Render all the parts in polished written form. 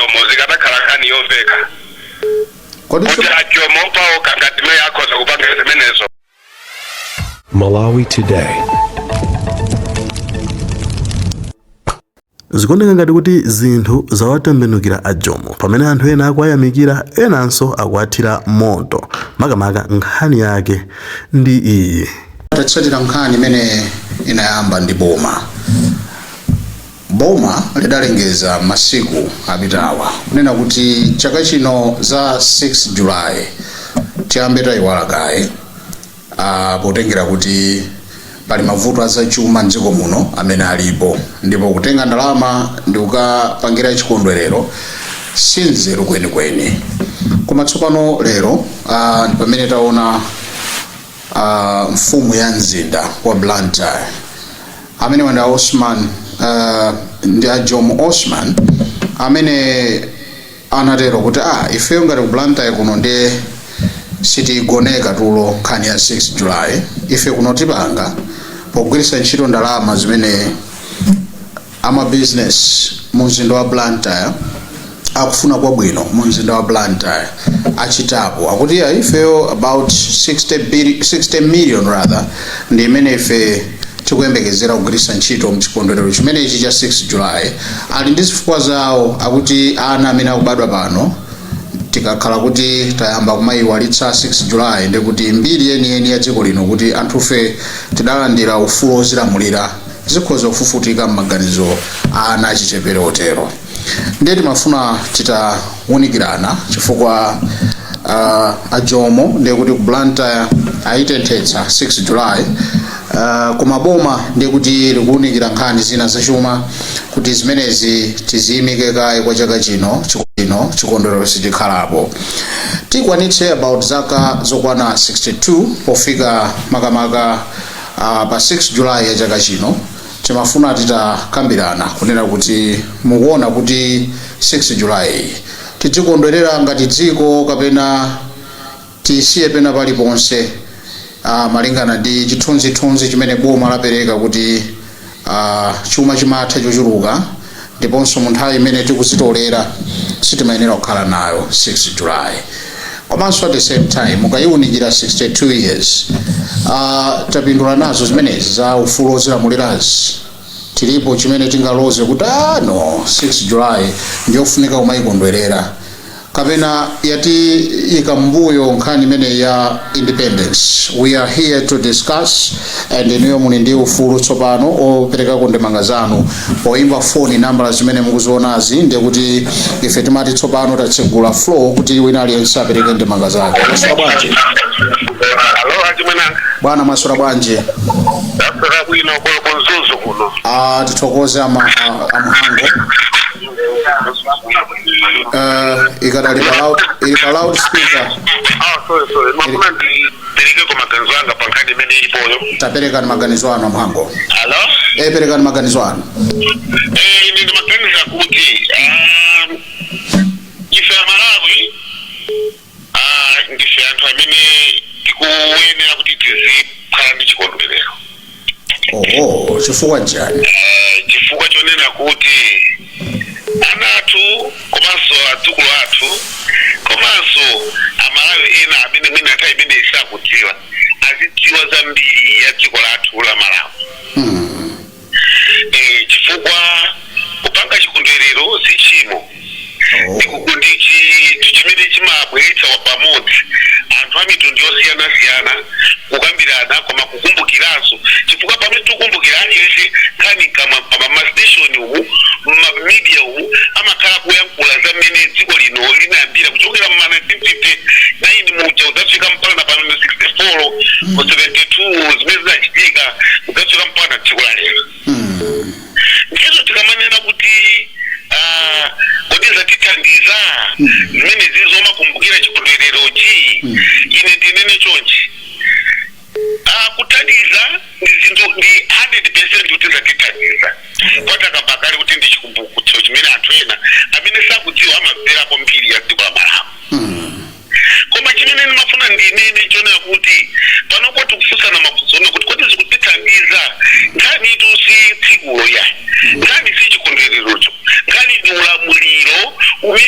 Jomo zikadakhala nkhani yomveka. Kodi Kuti a Jomo paokha ngati meya akhoza kupanga zimenezo. Malawi Today. Zikuoneka ngati kuti zinthu zawatembenukira a Jomo pamene anthu ena akuwayamikira enanso akuwathira moto makamaka nkhani yake ndi iyi. Tatsatira nkhani imene inayamba ndi boma. Boma lidalengeza masiku apitawa kunena kuti chaka chino za 6 July tiyambe tayiwala kaye potengera kuti pali mavuto azachuma mdziko muno amene alipo ndipo kutenga ndalama ndi kukapangira chikondwerero si nzeru kwenikweni. Koma tsopano lero ndi pamene taona mfumu ya mzinda wa Blantyre amene ndi a Osman ndi a Jomo Osman amene anatero kuti ifeyo ngati ku Blantyre kuno ndiye sitigoneka tulo nkhani ya 6 July ife kuno tipanga pogwiritsa ntchito ndalama zimene amabizinesi mu mzinda wa Blantyre akufuna kwabwino mu mzinda wa Blantyre achitapo akuti ya ifeyo about 60 million rather ndi imene ife tikuyembekezera kugwiritsa ntchito mchikondwerero chimenechi cha 6 July. Ali ndi zifukwa zawo akuti ana amene akubadwa pano tikakhala kuti tayamba kumayiwalitsa 6 July ndikuti mbiri yeniyeni ya dziko lino kuti anthufe tidalandira ufulu wozilamulira zikhoza kufufutika m'maganizo a ana achichepere otero. Ndiye timafuna titawunikirana chifukwa a Jomo ndiye kuti ku Blantyre ayitenthetsa 6 July koma boma ndiye kuti likuwunikira nkhani zina zachuma kuti zimenezi tiziyimike kaye kwa chaka chino chino chikondwerero sichikhalapo. Tikwanitse about zaka zokwana 62 pofika makamaka pa 6 July ya chaka chino. Timafuna titakambirana kunena kuti mukuona kuti 6 July tidzikondwerera ngati dziko kapena tisiye pena paliponse malingana ndi chithunzithunzi chimene boma lapereka kuti chuma chimatha chochuluka ndiponso mu nthawi imene tikuzitolera sitimayenera kukhala nayo 6 July. Komanso at the same time mukayiwunikira 62 years tapindula nazo zimenezi za ufulu ozilamulirazi tilipo chimene tingaloze kuti no 6 July ndiyofunika kumayikondwerera kapena yatiyika mbuyo nkhani imene ya independence. We are here to discuss and inuyo muli ndi ufulu tsopano operekako ndemanga zanu poimba foni nambala zimene mukuzionazi ndiye kuti ife timati tsopano tatsegula floor kuti wina aliyense apereke ndemanga zake. Mwaswera bwanji? Alo, achimwene. Bwana, mwaswera bwanji? Taswera bwino kuno ku Mzuzu kuno. Tithokoze a Mhango. Ikadali pa loud, ili pa loud speaker. Ah, sorry, sorry. Mafuna ndipereke ko maganizo anga pa nkhani imene ilipoyo. Taperekani maganizo anu, Mhango. Alo? Perekani maganizo anu. Ine ndimaganiza kuti ife Amalawi ndife anthu amene tikuyenera kuti tizikhala ndi chikondwerero. Oho, chifukwa chani? Chifukwa chonena kuti ana athu komanso adzukulu athu komanso Amalawi ena amene mwina nthawi imene sakudziwa azidziwa zambiri ya dziko lathu la Malawi. Chifukwa kupanga chikondwerero si tchimo. Ndi chinthu chimene chimabweretsa pamodzi anthu a mitundu yosiyanasiyana kukambirana koma kukumbukiranso chifukwa pamene tikukumbukira aliyense nkhani mkamwa pa ma station umu ma media umu amakhala kuyankhula za mmene dziko lino linayambira kuchokera mu 1959 muja kudzafika mpaka na pano 64 ku 72 zimene zinachitika kudzafika mpaka na tsiku la lero. Ndiyezo tikamanena kuti kodi zatithandiza zimene zizomakumbukira chikondwererochi, ine ndinene chonchi, kuthandiza ndi zinthu ndi 100% kuti zatithandiza patakamba kale kuti ndi chikumbukutso chimene anthu ena amene sakudziwa amamverapo mbiri ya dziko la Malawi. Koma chimene ndimafuna ndinene chonena kuti panopo tikufunsana mafunso ona kuti kodi zikutithandiza nkhani itu si tsikulo ya nkhani si chikondwererocho nkhani ndi ulamuliro umene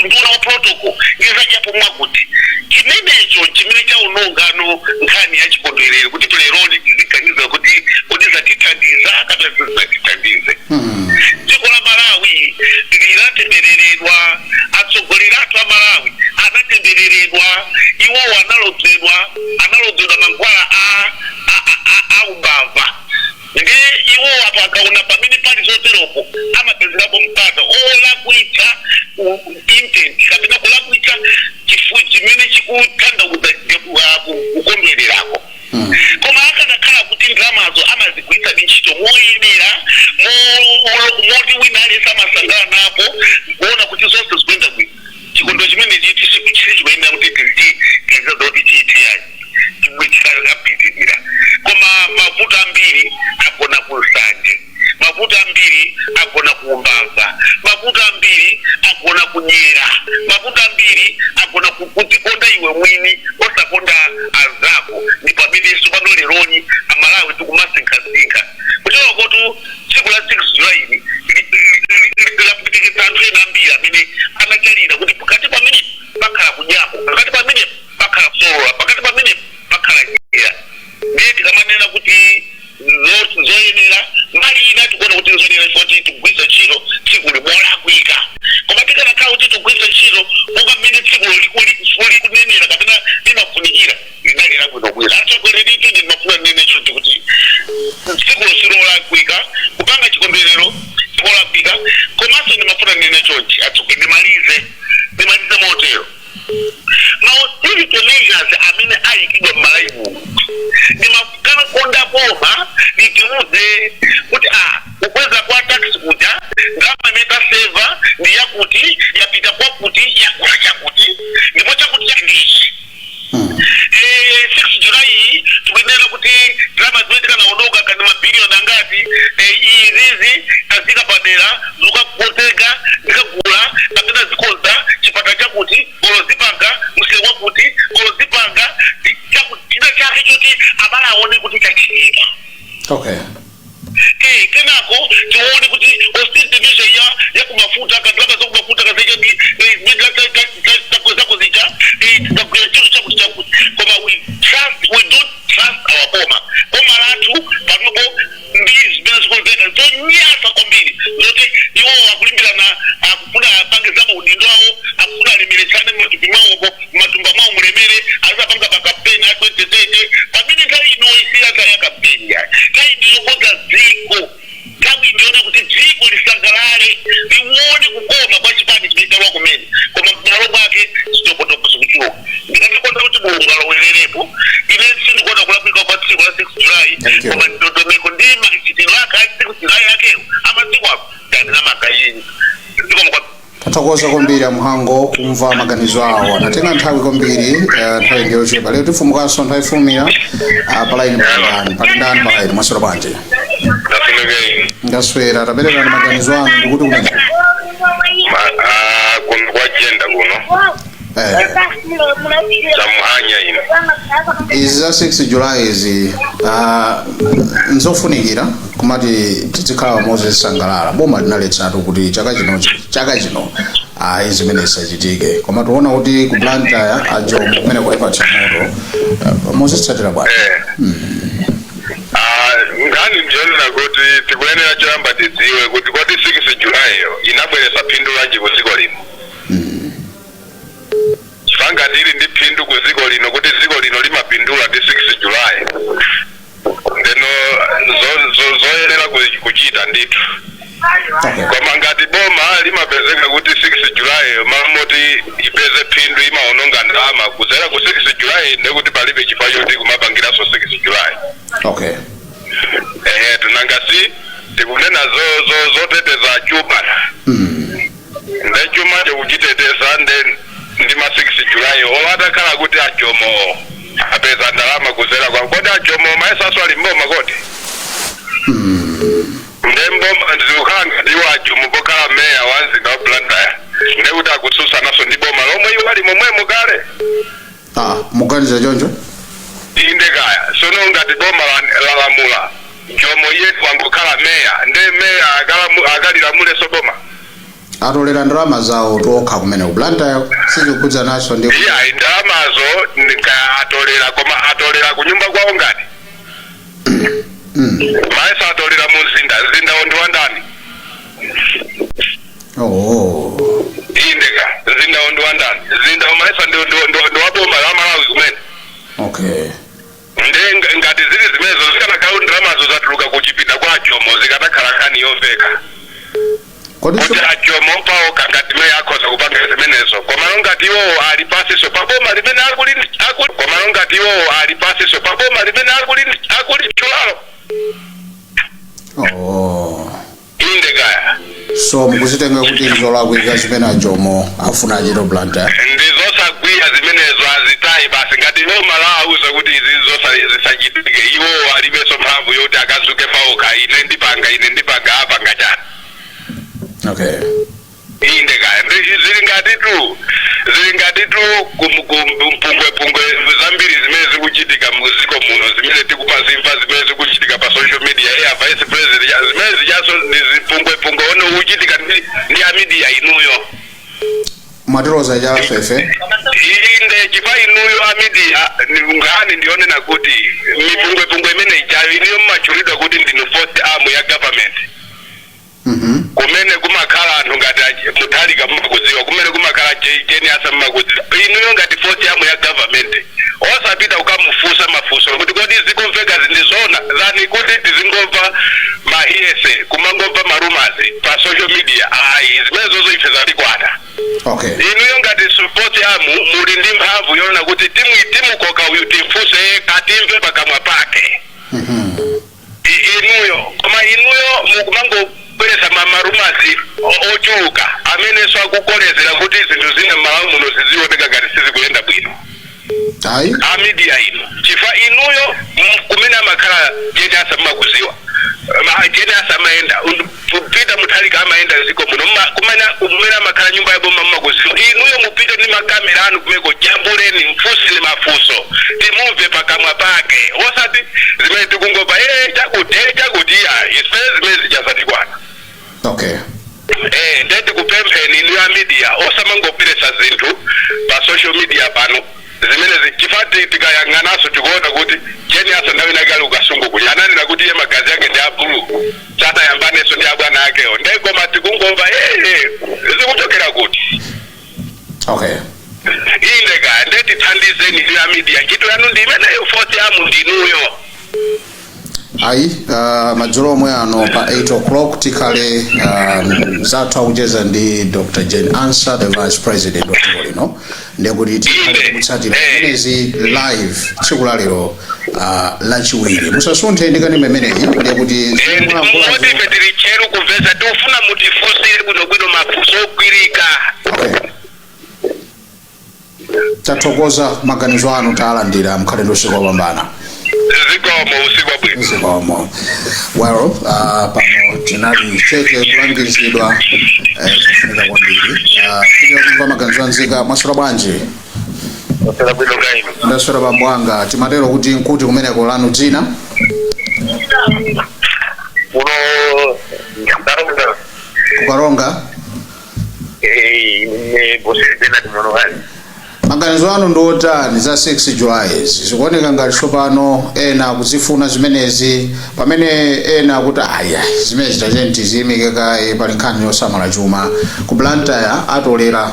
Unduna wa protocol ngezadyapo mwakuti chimenecho chimene chaunongano nkhani ya chikondwerero, kuti leroli tiziganiza kuti kodi zatithandiza kapena zisatithandize. Dziko la Malawi linatembereredwa, atsogoleri athu a Malawi anatembereredwa. Iwowo analodzedwa mankhwala a umbava. Ndi iwowo apo akaona pamene pali zoteropo, amapezerapo mpata olakwitsa intent kapena kulakwitsa chimene chikutanthauza kukondwererako. Koma akanakhala kuti ndalamazo amazigwiritsa ndi ntchito moyenera, moti wina aliyense amasangala napo kuona kuti zonse zikuyenda bwino, chikondwerero chimene chiti sichikuyenera kuti tiziganiza kuti chiite chikapitirira. Koma mavuto ambiri agona ku nsanje, mavuto ambiri agona ku umbava, mavuto ambiri agona kudyera, mavuto ambiri agona kudzikonda iwe mwini osakonda anzako. Ndi pamenenso pano leroni Amalawi tikumasinkhasinkha kuchoka kotu tsiku la 6 July lapitikitsa anthu ena ambiri amene anachalira kuti pakati pamene pakhala kudyapo, pakati pamene pakhala kusolola, pakati pamene pakhala dyera. Ndiye tikamanena kuti zoyenera, mbali ina tikuona kuti zoyenera chifukwa tikugwiritsa ntchito tsiku limolakwika. Koma tikanakhala kuti tikugwiritsa ntchito monga mmene tsikulo likunenera kapena limafunikira, linali labwinobwino. Atsogoleri, ine ndimafuna ndinene chonchi kuti tsikulo silolakwika, kupanga chikondwerero sikolakwika. Komanso ndimafuna ndinene chonchi, atsogoleri, ndimalize motero: ma austerity measures amene ayikidwa m'Malawi muno, ndimakanakonda boma litiuze kuti a kukweza kwa tax kuja, ndalama imene taseva ndi yakuti, yapita kwakuti, yakula chakuti, ndipo chakuti chake ndichi. 6 July tikuyenera kuti ndalama zimene tikanaononga kandi mabiliyoni angati, izizi tazika padera, zikakutenga zikagula kapena zikonza chipata chakuti, olo zipanga msewu wakuti, olo zipanga china chake choti abale aone kuti chachitika. Kenako tione kuti austerity measure ya kumafuta, kandalama za kumafuta kazecha zako zija tagwira ntchito chakuti chakuti. Koma we don't trust our boma. Boma lathu panopo mbiri zimene zikumveka zonyasa kwambiri, zoti iwo akulimbirana, akufuna apange za maudindo awo, akufuna alemeretsane matupi mwawomo, matumba mwawo mulemere, azapanga makampeni a 2030, pamene nthawi ino isiya nthawi ya kampeni yayi. Nthawi ndiyokonza dziko, nthawi ndiyoona kuti dziko lisangalale, liwone kukoma kwa chipani chimene chalowa kumene. Koma m'malo mwake zitopotopo zikuchuluka. Ndikanakonda kuti Mulungu alowererepo. Ine sindikuona kulakwika kwa tsiku la 6 July. Thank you. Koma ndondomeko ndi machitidwe ake a 6 July akewo amasiku ako ndamene amakayini zikomo kwa. Tathokoza kwambiri Amuhango kumva maganizo awo. Anatenga nthawi kwambiri, nthawi ndiyochepa lero. Tifumukanso nthawi ifumira. Palaini pali ndani? Pali ndani palaini? Mwaswera bwanji? Ndafunekei. Ndaswera. Taperekani maganizo anu, ndikuti kumene? Kuno kwa jenda kuno. Chamuhanya ino. Izi za 6 July izi, nzofunikira kumati tizikhala pamodzi, tisangalala. Boma linaletsatu kuti chaka chino, chaka chino ayi, zimene zisachitike. Koma tiona kuti ku Blantyre ajomo kumene kwaipatsa moto, muzitsatira bwanji? Nkhani ndionena kuti tikuyenera choyamba tidziwe kuti kodi 6 July yo inabweretsa phindu lanji ku dziko lino? Chifukwa tili ndi phindu ku dziko lino, kuti dziko lino limapindula ndi 6 July, ndeno zoyenera kuchita ndithu. Koma ngati boma limapezeka kuti 6 July mamoti ipeze phindu, imaononga ndalama kudzera ku 6 July, ndekuti palibe chifukwa choti kumapangiranso 6 July. Ehe, tunanga si tikunena zoteteza chuma? Nde chuma chokuchiteteza nde ndi ma 6 July, olo atakhala kuti ajomo apeza ndalama kudzera kwa, kodi ajomo maesaso ali mboma kodi? Nde mboma zikukhala ngati iwo ajomo pokhala meya wa mzinda wa Blantyre, ndekuti akutsutsanaso ndi boma lomwe iwo ali momwemo kale. Ah, muganiza choncho? Inde kaya. Sono ngati boma lalamula, Jomo iye wangokhala meya, nde meya akalilamuleso boma? Atolera ndalama zawo tokha kumene ku Blantyre, sizikukhudzananso ndi Iya, ndalamazo atolera, koma atolera kunyumba kwawo ngati maesa atolera mu mzinda. Mzindawo ndi wandani? Oh. Indeka, mzindawo ndi wandani? Mzindawo maesa ndi waboma la Malawi kumene. Nde ngati zili zimenezo, zikanakhala kuti ndalamazo zatuluka kuchipinda kwa Jomo, zikanakhala nkhani yomveka. Kodi kuti aJomo paokha ngati meya akhoza kupanga zimenezo, komano ngati iwowo ali pasiso paboma limene akuli akuli komano ngati iwowo ali pasiso paboma limene akuli akulitchulalo. Oh. Inde kaya. So mukuzitenga kuti nzolakwika zimene aJomo afuna achite Blantyre? Ndi zosagwira zimenezo, azitayi basi. Ngati boma lawauza kuti izi zisachitike, iwowo alibenso mphamvu yoti akazuke paokha, "Ine ndipanga, ine ndipanga." Apanga chani? Inde kaya, zili ngati tu mpungwepungwe zambiri zimene zikuchitika muziko muno, zimene tikumazimva, zimene zikuchitika pa social media, eya, vice president zimene zichaso ndi zipungwepungwe one ukuchitika ndi a media inuyo. Mwatiloza chala fefe. Inde, chifukwa inuyo a media, nkhani ndionena kuti mipungwepungwe imene ichayo, inuyo mmatchulidwa kuti ndinu fourth arm ya government. Kumene kumakhala anthu ngati Mutharika mmakudziwa, kumene kumakhala Jane Ansah mmakudziwa. Inuyo ngati fourth arm ya government, osapita kukamufunsa mafunso kuti kodi zikumveka zindizona zani, kuti tizingomva ma hearsay, kumangomva ma rumours pa social media? Ayi, zimene zozo ife zatikwana. Inuyo ngati fourth arm muli ndi mphamvu yonena kuti timukoka uyu, timfunse yekha, timve pakamwa pake. Inuyo, koma inuyo mukumangobweresa ma rumours ochuluka amenenso akukolezera kuti zinthu zina m'Malawi muno zizioneka ngati sizikuyenda bwino. Ayi. A media ino, chifukwa inuyo kumene amakhala Jane Ansah mmakuziwa. Jane Ansah amayenda, Peter Mutharika amayenda ziko muno, kumene amakhala nyumba yaboma mmakuziwa. Inuyo mupite ndi makamera anu kumeko, jambuleni, mfusile mafunso, timumve pakamwa pake, osati zimene tikungomva chakuti, chakuti. Iya, ife zimene zichazatikwana. Nde tikupempheni inu ya media, osamangobweresa zinthu pa social media pano zimene chifukwa tikayang'ananso tikuona kuti Jane Ansah nthawi inake ali kuKasungu kuja ananena kuti iye magazi ake ndi a blue, sanayambanenso ndi abwana akewo. Nde koma tikungomva zikuchokera kuti? Inde kaya, nde tithandizeni inu ya media, ntchito yanu ndi imeneyo, fourth arm ndinuyo. Ayi, madzulo omwe ano pa 8 o'clock tikhale zathu akucheza ndi Dr Jane Ansah, the vice president wa dziko lino. Ndekuti tikhale tikutsatira zimenezi live tsiku la lero, Lachiwiri. Musasunthe ndi kanema imeneyi. Ndekuti moti ife tili tcheru kumvetsa, tikufuna mutifunsire bwinobwino mafunso ogwirika. Okay, tathokoza, maganizo anu talandira. Mkhale ndi usiku wopambana. Zikomo, usiku wabwino. Zikomo. Well, pano tinali chete kulangizidwa, kufunika kwambiri kuti kumva maganizo anzika. Mwaswera bwanji? Maswera bwino kaino? Ndaswera, bambo anga. Timatero kuti nkuti kumeneko, lanu dzina? Kuno Karonga. KuKaronga? Ine Bosiri Benard Monohali. Maganizo anu ndi otani za 6 July? Zikuoneka ngati tsopano ena akuzifuna zimenezi, pamene ena akuti aya, zimene zitacheni tiziyimike kaye, pali nkhani yosamala chuma. Ku Blantyre atolera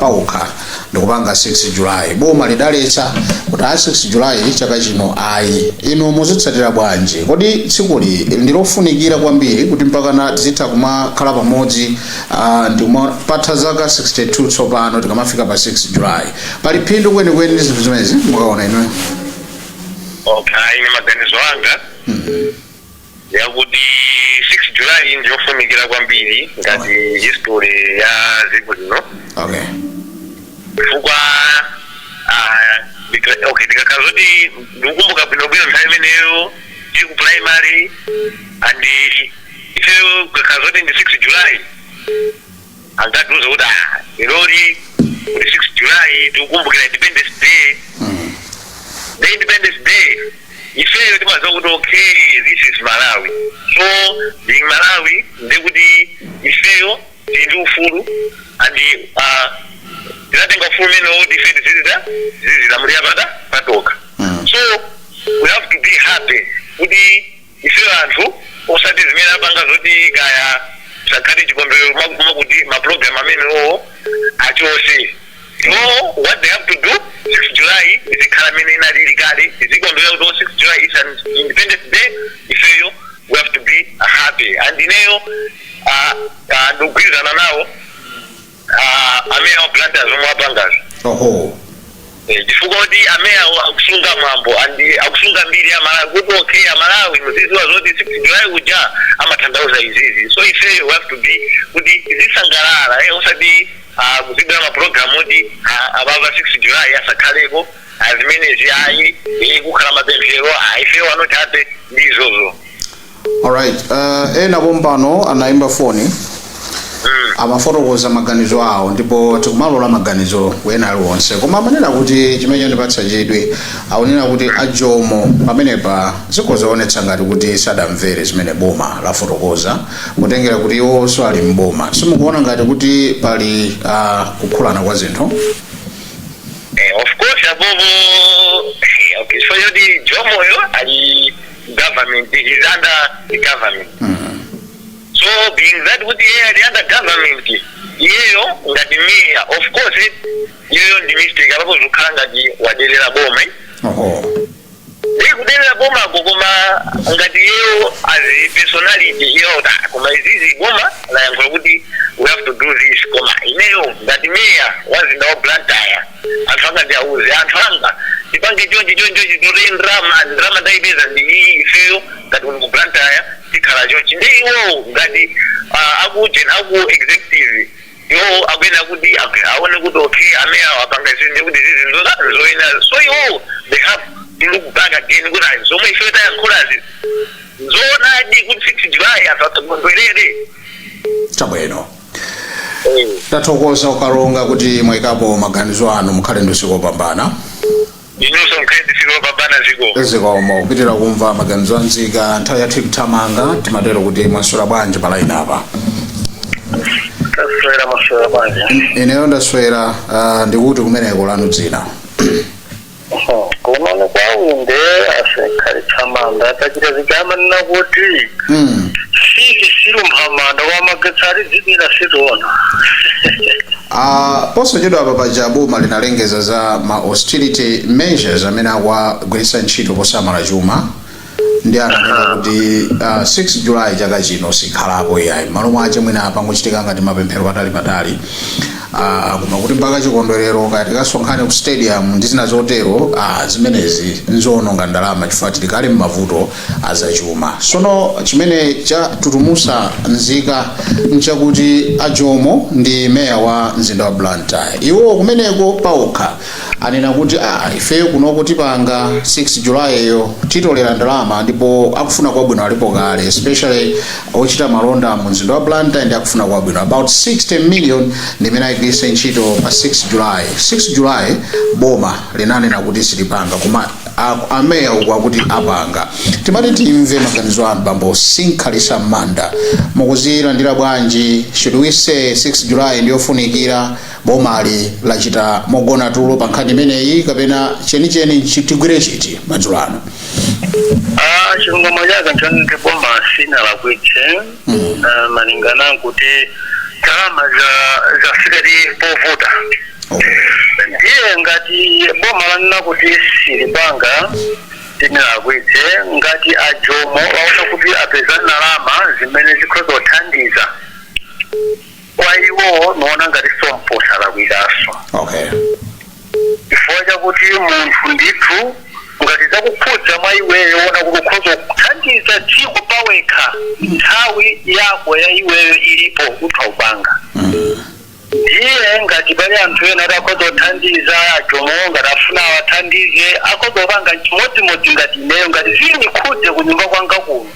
paokha ndikupanga 6 July. Boma lidaletsa kuti a 6 July chaka chino ayi. Inu muzitsatira bwanji? Kodi tsikuli ndilofunikira kwambiri kuti mpakana tizitha kumakhala pamodzi, ndikumapatha zaka 62 tsopano tikamafika pa 6 July? Pali phindu kwenikweni ndi zinthu zimenezi mukaona inuyo? Okay, ine maganizo anga yakuti 6 July ndiyofunikira kwambiri ngati history ya dziko lino, chifukwa okay, ndikakhala zoti ndikukumbuka bwinobwino, nthawi imeneyo tili ku primary and ifeyo kukakhala zoti ndi 6 July, ankatiuza kuti leroli kuti 6 July tikukumbukira Independence Day. The Independence Day, ifeyo timadziwa kuti okay, this is Malawi. So being Malawi, ndekuti ifeyo Tili ndi ufulu and tinatenga ufulu umene woti ife tizizilamulira patoka. So we have to be happy kuti ife anthu, osati zimene apanga zoti kaya sakhale chikondwerero, makuti maprogram amenewo achose. No, what they have to do, 6 July izikhala mene inalili kale, izikondwerera kuti 6 July is an Independence Day. Ifeyo we have to be happy and ineyo ndikugwirizana nawo ameya wa Blantyre zomwe apangazo. Chifukwa kuti ameyawo akusunga mwambo and akusunga mbiri ya Malawi kuti okay, Amalawi muziziwa zoti 6 July kuja amatanthauza izizi. So ifeyo we have to be kuti tizisangalala, osati kuzibwera maprogram oti ababa 6 July asakhaleko, zimenezi ayi, kukhala mapemphero, ifeyo anoti happy ndi izozo. Alright, ena pompano anayimba foni, amafotokoza maganizo awo ndipo tikumalola maganizo wena aliwonse, koma amanena kuti chimene chandipatsa chidwi, akunena kuti aJomo pamenepa zikhozaonetsa ngati kuti sadamvere zimene boma lafotokoza, kutengera kuti iwonso ali mboma. Simukuona ngati kuti pali kukhulana kwa zinthu? Of course, apopo okay, so yoti Jomoyo ali government, is under the government. So being that kuti iye ali under government, iyeyo ngati meya, of course iyeyo ndi mistake apapo, zikukhala ngati wadelera boma, eh? Ndi kudelera bomako, koma ngati iyeyo as a personality iyeyo, koma izizi boma layankhula kuti we have to do this, koma ineyo ngati meya wa mzinda wa Blantyre, anthu anga ndiauze anthu anga tipange chonchi chonchi chonchi, tote ndrama ndayipeza ndi iyi, ifeyo ngati kuno ku Blantyre tikhala chonchi. Ndi iwowo ngati aku executive, iwo akuyena kuti aone kuti okay, ameya apanga izi, ndi kuti zizi nzoyenera. So iwo they have to look back again kuti ayi, zomwe ifeyo tayankhulazi nzoonadi kuti 6 July anthu asakondwerere. Chabwino, tathokoza ukalonga kuti mwayikapo maganizo anu. Mukhale ndi usiku wopambana. Inunso mukhale ndi usiku wopambana, ziko. Zikomo. Kupitira kumva maganizo anzika, nthawi yathu ikuthamanga, timatero kuti mwaswera bwanji pa line apa? Taswera, maswera bwanji? Ineyo ndaswera. Ndikuti kumeneko, lanu dzina? Kunono kwawinde asekhalitsa manda tachita zigamanena kuti siki silumphamanda wamagetsi ali zibira sitiona. Posachedwa apa paja boma linalengeza za ma austerity measures amene akuwagwiritsa ntchito posamala chuma, ndi ananena kuti 6 July chaka chino sikhalapo iyayi, malo mwache mwina pangochitika ngati mapemphero patali patali, koma kuti mpaka chikondwerero kaya tikasonkhane ku stadium ndi zina zotero, zimenezi nzoononga ndalama chifukwa tili kale m'mavuto azachuma. Sono chimene chatutumusa nzika nchakuti aJomo ndi meya wa mzinda wa Blantyre, iwo kumeneko paokha anena kuti ifeyo kunoko tipanga 6 July yo, titolera ndalama, ndipo akufuna kwabwino alipo kale, especially ochita malonda mu mzinda wa Blantyre ndi akufuna kwabwino. About 60 million ndimene ayigwiritse ntchito pa 6 July. 6 July boma linanena kuti silipanga, koma ameya uku akuti apanga. Timati timve maganizo anu, bambo Sinkhalisa Manda, mukuzilandira bwanji? Should we say 6 July ndiyofunikira, bomali lachita mogona tulo pa nkhani imeneyi, kapena chenicheni tigwire chiti madzulo ano? Ah, chilungamo chake nchoniti boma sinalakwitse, malingana nkuti ndalama zafikati povuta. Ndiye ngati boma lanena kuti silipanga, tinalakwitse. Ngati aJomo waona kuti apeza ndalama zimene zikhoza kuthandiza kwa iwo, noona ngati somposa lakwikaso, chifukwa chakuti munthu ndithu ngati zakukhudza mwa iweyo, wona kuti ukhoza kuthandiza dziko pawekha, nthawi yako ya iweyo ilipo, utha upanga. Ndiye ngati pali anthu ena ati akhoza kuthandiza aJomo, ngati afuna awathandize, akhoza kupanga chimodzimodzi. Ngati ineyo, ngati zinikhudze ku nyumba kwanga kuno,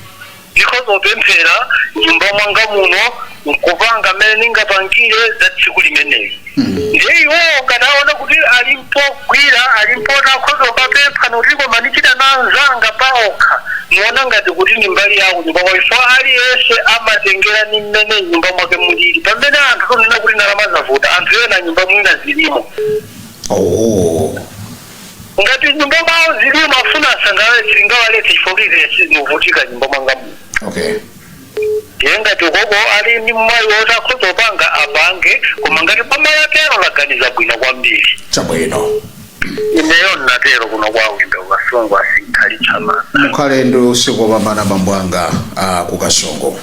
ndikhoza kupemphera nyumba mwanga muno nkupanga mmene ningapangire za tsiku limeneli. Ndiye iwowo ngati aona kuti alimpogwira, alimpota akhoza ukapempha nokuti koma ndichita nanzanga paokha, niona ngati kuti ni mbali yawo nyumba kwawo, chifukwa aliyense amatengera ni mmene nyumba mwake mulili. Pamene anthu tonena kuti ndalama zavuta, anthu ena nyumba mwina zilimo. Ngati nyumba mwawo zilimo, afuna asangalale, silingawaletse chifukwa kuti ine simuvutika nyumba mwanga muno. Ndiye ngati ukoko ali ndi mwayi woti akhoza kupanga, apange, koma ngati boma latero laganiza bwino kwambiri. Chabwino. Ineyo nnatero kuno kwa Wimbe kuKasungu, asinkhali chamana. Mukhale ndi usiku wopambana, bambo anga kuKasungu.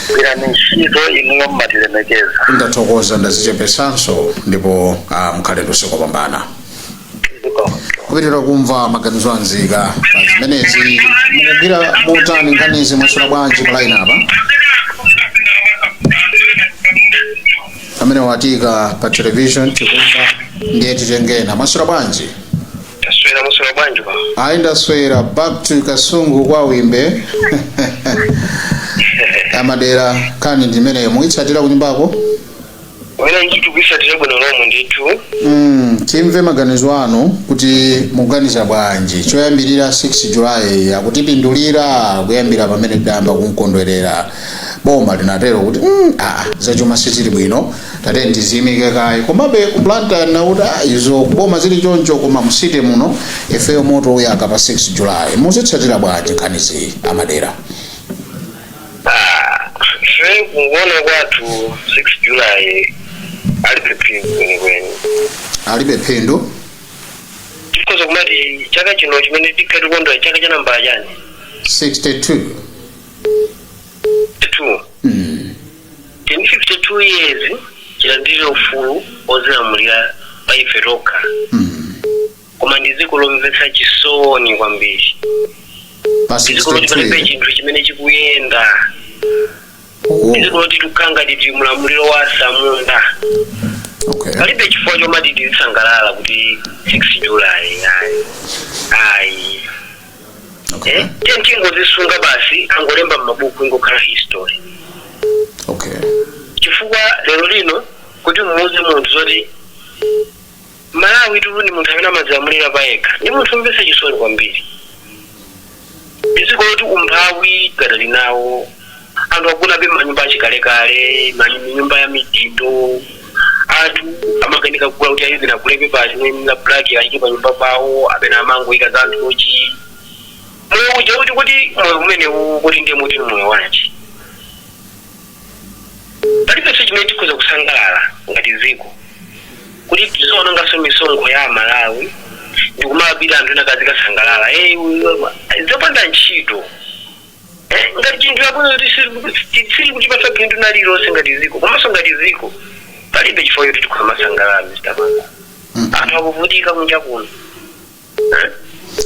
Gwirani ntchito, inuyo mmatilemekeza. Ndathokoza, ndazichepesanso, ndipo mukhale ndi usiku wopambana. Kupitira kumva maganizo anzika pa zimenezi, mukugwira motani nkhanizi? Mwaswera bwanji pa line apa? Amene watika pa television tikumva, ndiye titengena. Mwaswera bwanji? Taswera, muswera bwanji pa? Ayi, ndaswera. Back to Kasungu kwa Wimbe, amadera, nkhani ndimeneyo muyitsatira kunyumbako? Wena ndithu, kuisatira bwino lomwe ndithu. Timve maganizo anu kuti mukuganiza bwanji. Choyambirira, 6 July akutipindulira kuyambira pamene tidayamba kumkondwerera? Boma linatero kuti zachuma sizili bwino, tate tiziyimike kaye. Komabe ku Blantyre nakuti izo kuboma zili choncho, koma msite muno ifeyo moto uyaka pa 6 July. Muzitsatira bwanji nkhanizi, amadera? Ah, ife kuona kwathu 6 July alibe phindu kwenikweni. Alibe phindu? Tikhoza kumati chaka chino chimene tikhati kondwa chaka cha nambala chani? 62. 2. Tini 52 years chilandire ufulu ozilamulira pa ife tokha, koma ndi dziko lomvetsa chisoni kwambiri. Pa Ndi dziko loti palibe 62 chinthu chimene chikuyenda. Ndi dziko loti tikukhala ngati tili mulamuliro wa asamunda. Palibe chifukwa chomati tizisangalala kuti 6 July, ayi, ayi. Tiye tingozisunga basi, angolemba m'mabuku, ingokhala history, chifukwa lero lino kuti mumuuze munthu zoti Malawi tulu ndi munthu amene amadzilamulira payekha, ndi munthu womvetsa chisoni kwambiri. Ndi dziko loti umphawi gadali nawo, anthu akunabe manyumba achikalekale, nyumba ya mijindo, anthu amakanika kugula kuti ayizina agule pepa chimene la black ayike pa nyumba pawo, amene amangoyika za anthuchi. Moyo uja kuti moyo umenewu kuti ndiye muti ni moyo wanji? Palibenso chimene tikhoza kusangalala ngati dziko kuti tizoononganso misonkho ya Amalawi ndikumapita anthu ena kazikasangalala. Hey, zopanda ntchito. Ngati chinthu yabwino kuti sili kutipatsa phindu na lililonse ngati dziko, komanso ngati dziko palibe chifukwa choti tikhoza masangalala, Mr. Manga. Anthu akuvutika kunja kuno. Eh?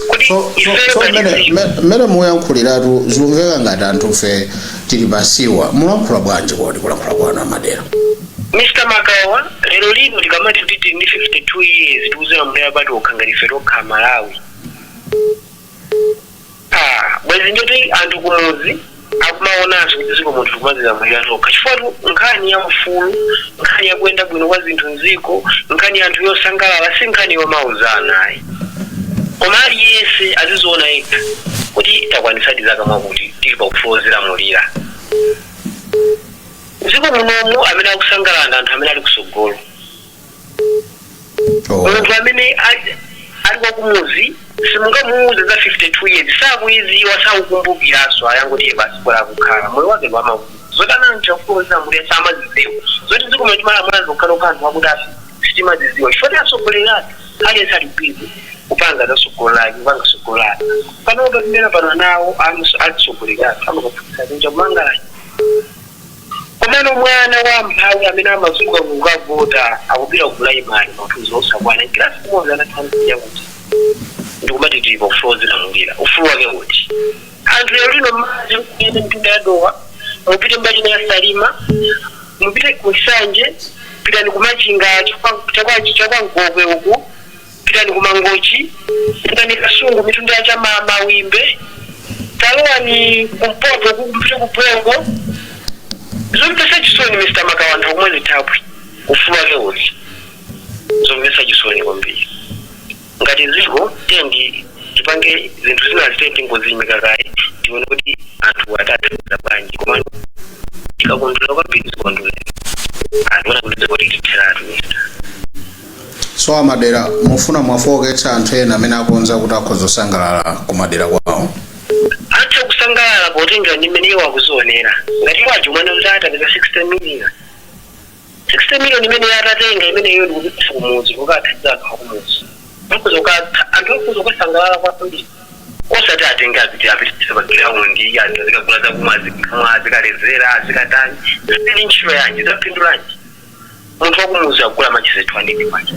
Kuti So ifeyo so ngati dziko mmene muyankhuliratu zikumveka ngati anthufe tili pasiwa. Mulankhula bwanji kodi kulankhula kwanu, amadera? Mr. Makawa, lero lino tikamati kuti tili ndi 52 years tikuzilamulira patokha ngati ife tokha Malawi, bwezi ndoti anthu kumuzi akumaonanso kuti dziko munthu tikumazilamulira tokha, chifukwa nkhani ya ufulu, nkhani ya kuyenda bwino kwa zinthu mdziko, nkhani ya anthu yosangalala, si nkhani yomauzana ayi, koma aliyense aziziona yekha kuti takwanisadi zaka mwakuti tili pa ufulu wozilamulira mdziko munomu. Amene akusangalala ndi anthu amene ali kusogolo. Munthu amene ali kwakumuzi simungamuuze za 52 years, sakuiziwa, sakukumbukiranso, ayangoti iye basi bola akukhala moyo wake ndi wamavuto. Zoti anancha ufulu wozilamulira samazidziwa, zoti dziko muno timalamula zokhalokha anthu akuti afi sitimazidziwa, chifukwa ti atsogoleri athu aliyense ali busy kupanga za tsogolo lake, kupanga tsogolo lake. Panopa tinena pano nawo atsogoleri athu amakaphunzitsa kunja kumangalani, komano mwana wa mphawi amene amazuka kukavota akupita ku primary maphunziro osakwana, kilasi imodzi anathandizira kuti ndikumati tili pa ufulu wozilamulira. Ufulu wake kuti anthu lero lino madzi mkuyenda mtunda ya Dowa, mupite mbali ya Salima, mupite ku Nsanje, pitani kuMachinga chakwa Mgokwe uku, pitani kuMangochi, pitani Kasungu, mitunda ya Chamamawimbe, talowani kumpoto uku, mupite ku Bwengo. Zomvetsa chisoni, Mr. Makawa, anthu akumwe zithabwi. Ufulu wake uti? Zomvetsa chisoni kwambiri. Ngati ziko tendi tipange zinthu zina zitenti ngoziyimika kaye, tione kuti anthu atathandiza bwanji. Komano tikakondwera kwambiri zikondwerero, ationa kuti dziko lititheratu. So amadera, mufuna mwafowoketsa anthu ena amene akonza kuti akhoza kusangalala kumadera kwawo? Atha kusangalala potenga ndi mmene iwo akuzionera. Ngati iwo mwana kuti atapeza 60 million, 60 million imene atatenga imeneyo ndikupitisa kumudzi kukathandiza anthu akumudzi, anthu akhoza kukasangalala kwambiri, osati atenge apite apitise pa ground, anthu azikagula zakumwa, azikamwa, azikalezera, azikatani. Zili ntchito yanji? Zapindulanji? Munthu wakumudzi akugula machise 200 kwacha,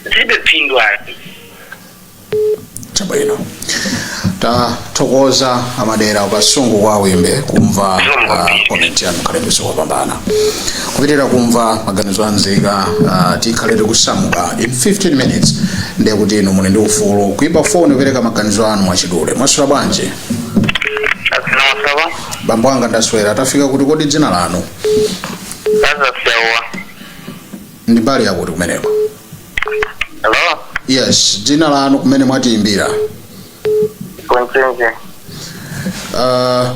zilibe phindu ayi. Chabwino, tathokoza amadera kukasungu kwa Wimbe kumva comment yanu. Khalendiso kupambana kupitirira kumva maganizo anzika. Tikhale tikusamuka in 15 minutes, ndiye kuti inu muli ndi ufulu kuimba foni kupereka maganizo anu mwachidule. Mwaswera bwanji? Asinawasaba. Bambo anga, ndaswera. Tafika kuti? Kodi dzina lanu? Azasyawa. Ndi mbali yakuti kumeneko? Hello? Yes, dzina lanu, kumene mwatiyimbira? Kunchinji.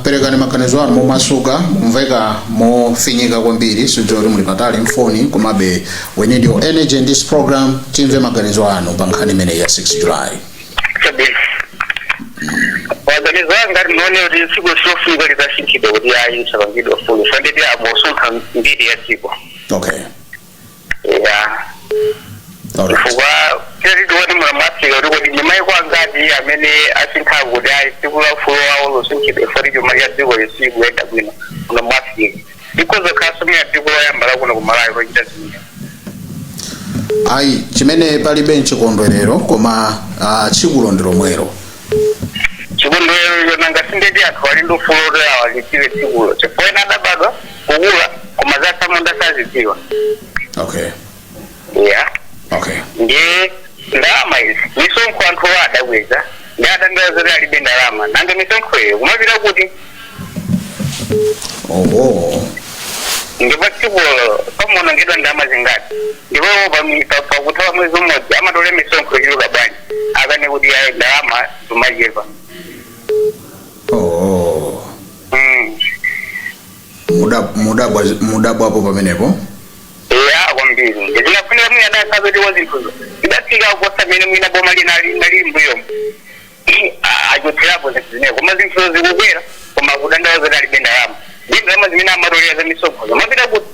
Perekani maganizo anu momasuka, mumveka mofinyika kwambiri, sidziwa kuti muli patali mfoni, komabe we need your energy in this program. Timve maganizo anu pa nkhani imeneyi ya 6 July. Chabwino, maganizo anga ndinoone kuti tsiku silofunika likasinthidwe kuti ayi, isapangidwe fulo fanditi amosuntha mbiri ya dziko. Ya. Chifukwa tiri tione muna mu Africa kuti kodi ndi maiko angati amene asinthako kuti ayi, tsiku la ufulu wawo losinthidwe foti chuma cha dziko lisikuyenda bwino muno mu Africa? Ikhoza khaso mina dziko loyamba lakuno ku Malawi lochita zimene. Ayi, chimene palibe nchikondwerero, koma tsikulo ndi lomwero. Chikondwerero nanga sindeti anthu ali ndi ufulu oti awalidziwe tsikulo, chifukwa ena adabadwa, kukula, koma zasamunda sazidziwa. Ya. Ndiye ndalama izi, misonkho anthu adakweza, ndi adandaula zoti alibe ndalama. Nanga misonkho iyo kumapita kuti? Oho. Ndipo tsikulo pamaonongedwa ndalama zingati? Ndipo pakuthawa mwezi umodzi amatole misonkho yochuluka bwanji? Akane kuti ayi, ndalama zimachepa. Oh. Mudabwapo pamenepo? Ya, kwambiri. Ndizinafunika mwina adasapetiwa zinthuzo zidatsika kuposa mmene mwina boma linali mbuyomo, achotserapo zinthu zimene, koma zinthuzo zikukwera, koma kudandaula zoti alibe ndalama. Ndi ndalama zimene amatolera za misonkho zimapita kuti?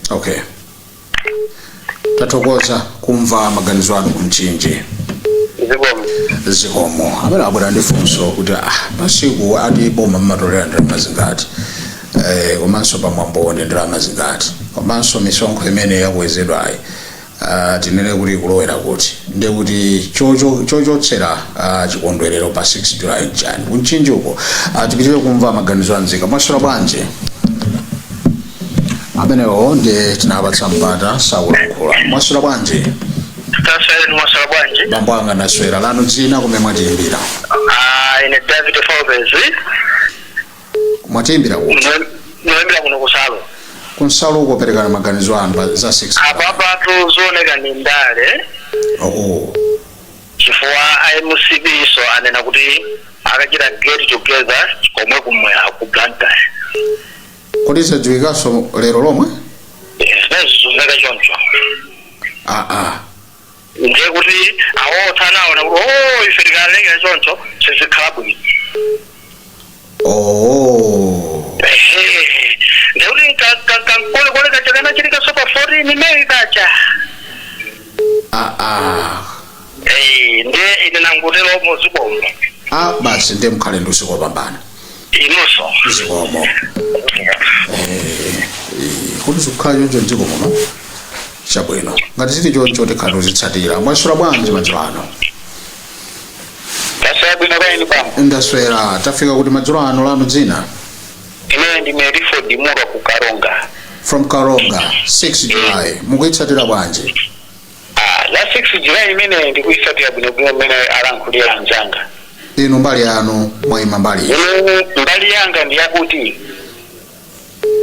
Okay, tathokoza kumva maganizo anu kumchinji. Zikomo. Zikomo. Amene abwera ndi funso kuti masiku ati boma mmatolera ndalama zingati, komanso pamwambo ndi ndalama zingati, komanso misonkho imene yakwezedwayi, tinene kuti ikulowera kuti? Ndiye kuti chochotsera chikondwerero pa 6 July nchani? Kumchinji uko, tipitire kumva maganizo anzika. Mwaswera bwanji? Amenewo ndi tinapatsa mpata, sakulankhula. Mwaswera bwanji? Taswera, mwaswera bwanji? Bambo anga, ndaswera. Lanu dzina, kumene mwatiyimbira? Ah, ine David Forbes. Mwatiyimbira kuti? Noyembera kuno kusalo. Kunsalo uko, perekani maganizo anu pa za 6. Apapatu zooneka ni ndale. Oh. Chifukwa iMCP so anena kuti akachita get together komwe kumwera ku Blantyre. Kodi zadziwikanso lero lomwe? Zimene zizumveka choncho. Ah ah. Ndiye kuti awotha anaona kuti o, ife tikalekera choncho sizikhala bwino. Oh. Ehe, ndekuti kankolekole kacha kanachitika so pa 14 May kacha. Ah ah. Eh, ndiye ine nangutero muzikomo. Ah, basi, ndiye mkhale ndi usiku wopambana. Inunso. Zikomo. Kuti zikukhala choncho mdziko muno? Chabwino, ngati zili choncho tikhala tuzitsatira. Mwaswera bwanji madzulo ano? Taswera bwino, kaini bambo? Ndaswera. Tafika kuti madzulo ano? Lanu dzina? Ine ndi Meriford Mura ku Karonga. From Karonga. 6 July mukuyitsatira bwanji? Ah, la 6 July imene ndikuyitsatira bwinobwino mmene alankhulira anzanga. Inu mbali yanu mwayima mbali iti? Ine mbali yanga ndi yakuti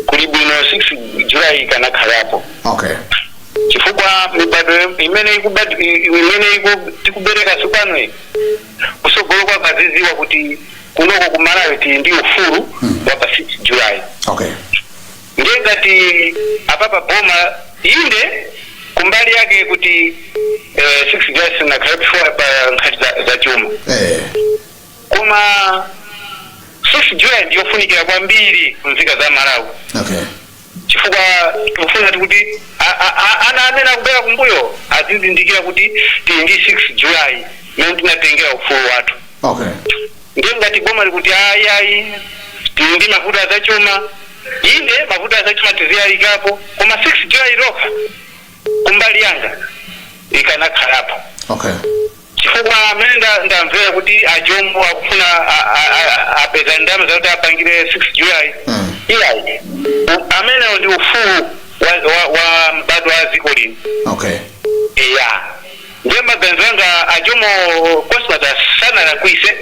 kuli bwino 6 July ikanakhalapo. Chifukwa mibado imene tikubereka tsopano iyi, kusogolo kwakaziziwa kuti kunoko ku Malawi tili ndi ufulu wa pa 6 July. Ndiye ngati apapa boma, inde, kumbali yake kuti 6 July sinakhale before pa nkhani za chuma, koma 6 July ndiyofunikira kwambiri kunzika za Malawi, chifukwa tikufuna kuti ana amene akubwera kumbuyo azizindikira kuti tili ndi 6 July imene tinatengera ufulu wathu. Ndiye ngati boma likuti ayi, ayi, tili ndi mavuto azachuma, inde, mavuto azachuma tiziyalikapo, koma 6 July lokha kumbali yanga ikanakhalapo, chifukwa amene ndamvera kuti ajombo akufuna apeza ndalama zakuti apangire 6 July, iyayi, amenewo ndi ufulu wa mbadwa wa dziko lino. Iya, ndiye maganizo anga, ajomo Cosmas sanalakwise,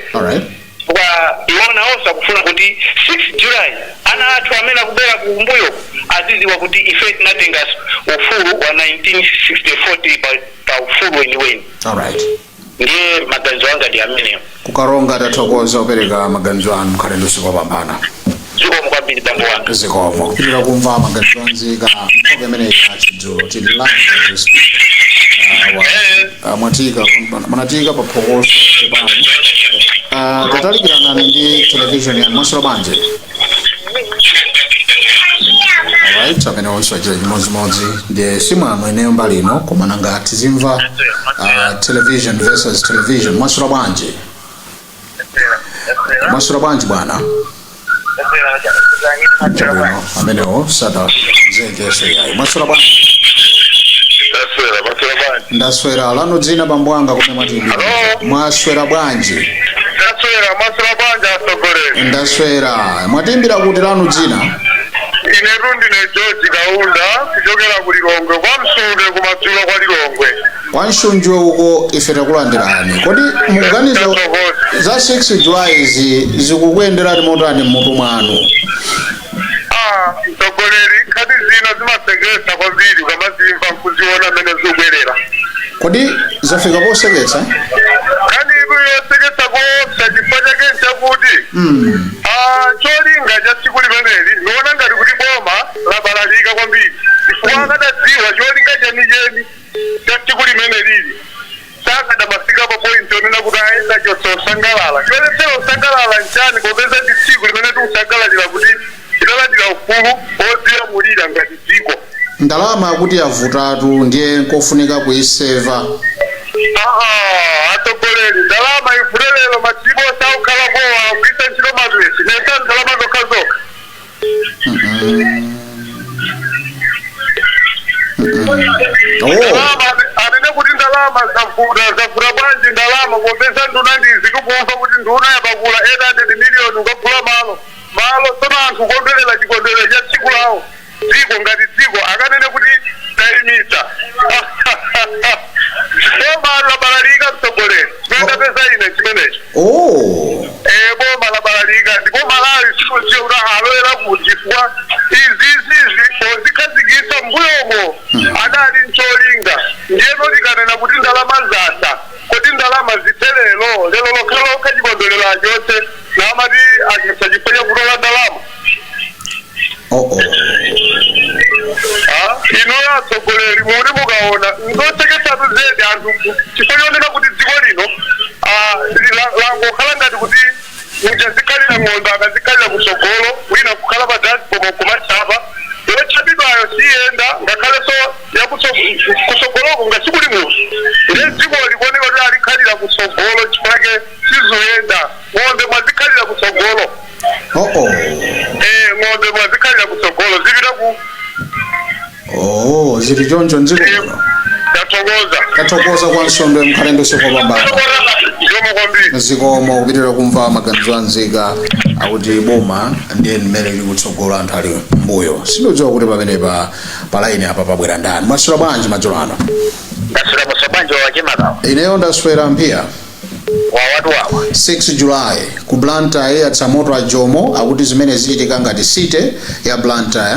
kwa iwona onse akufuna kuti 6 July ana athu amene akubwera kumbuyo aziziwa kuti ife tinatenga ufulu wa 1964 tili pa ufulu weniweni. Ndiye maganizo anga ndi amenewo. Kukaronga, tathokoza kupereka maganizo anu. Mukhale ndi usiku wopambana. Zikomo kwambiri, bambo wanga. Zikomo. Kupitirira kumva maganizo anzika nthawi imeneyi ya chidzulo, tili live as we speak. Mwatika mwanatika pa phokoso bani. Tatalikiranani ndi television yanu. Mwaswera bwanji? Alright, amene onse achita chimodzimodzi, ndiye simwano ineyo mbali ino, koma nanga tizimva television versus television. Mwaswera bwanji? Mwaswera bwanji, bwana? Chabwino, amenewo sadakonzekeso yayi. Mwaswera bwanji? Ndaswera. Maswera bwanji? Ndaswera. Lanu dzina, bambo anga, kumene mwatimbira? Hello? Mwaswera bwanji? Ndaswera. Maswera bwanji, atsogoleri? Ndaswera. Mwatimbira kuti? Lanu dzina? Ine ndine George Kaunda, kuchokera ku Lilongwe, kwa Msunde, kumadzulo kwa Lilongwe. Kwa Msunjwe uko, ife takulandirani. Kodi mukuganiza za 6 July izi zikukuyenderani motani mmutu mwanu? Ah, mtsogoleri, nkhani zina zimasekesa kwambiri ukamazimva nkuziona mmene zikubwerera. Kodi zafika poseketsa? Nkhani idu yosekesa koopsa. Chifukwa chake nchakuti cholinga cha tsiku limeneli, ndiona ngati kuti boma labalalika kwambiri, chifukwa akadadziwa cholinga chenicheni cha tsiku limene lili, sakadamafika pa point yonena kuti ayenda chotsa usangalala. Choletsera usangalala nchani, popeza ndi tsiku limene tikusangalalira kuti tidalandira ufulu odzilamulira ngati dziko? Ndalama akuti yavutatu, ndiye nkofunika kuiseva. Aha, atsogoleri, ndalama ivute lero, madziko osakhala kowa kugwiritsa ntchito mapesi nesa ndalama zokha zokha. Ndalama, anene kuti ndalama zavuta, zavuta bwanji ndalama, popeza nduna ndizi tikumva kuti nduna yapakula 800 miliyoni ukagula malo malo? Tsono anthu kukondwerera chikondwerero cha tsiku lawo, dziko ngati dziko akanene kuti tayimitsa. Boma labalalika, mtsogoleri, ndapeza ine chimenecho. Boma labalalika, ndipo Malawi sikudziwa kuti alowera kuti, chifukwa izizizi pozikhazikitsa mbuyomo adali ncholinga. Ndiyeno tikanena kuti ndalama zatha, kuti ndalama zithe lero lero lokhalokha, chikondwerero achotse, namati achotsa chifukwa chakutola ndalama? oh oh Ah, inuyo atsogoleri, muli mukaona nzosekesatu zedi anthu, chifukwa chonena kuti dziko lino langokhala ngati kuti muchazikhalira ng'ombe, akazikhalira kutsogolo, wina kukhala pa dashboard kumachapa, yotchapidwayo siyenda, ngakhalenso yakutsogoloko ngasikuli munthu. Ndiye dziko likuoneka kuti alikhalira kutsogolo, chifukwa sizuyenda, ng'ombe mwazikhalira kutsogolo. oh oh Ng'ombe mwazikhalira kutsogolo, zipita ku Oh, zili choncho mdziko muno. Tathokoza. Tathokoza kwa Nsondwe, mukhale ndi usiku wopambana. Zikomo kwambiri. Zikomo. Kupitirira kumva maganizo anzika, akuti boma ndiye mmene lili kutsogolo, anthu ali mbuyo. Sindidziwa kuti pamene pa line apa pabwera ndani. Mwaswera bwanji madzulo ano? Ndaswera. Mwaswera bwanji, wachemakawa? Ineyo ndaswera mphiya. Wawatu wawa. 6 July ku Blantyre atsamoto a Jomo akuti zimene zichitika ngati city ya Blantyre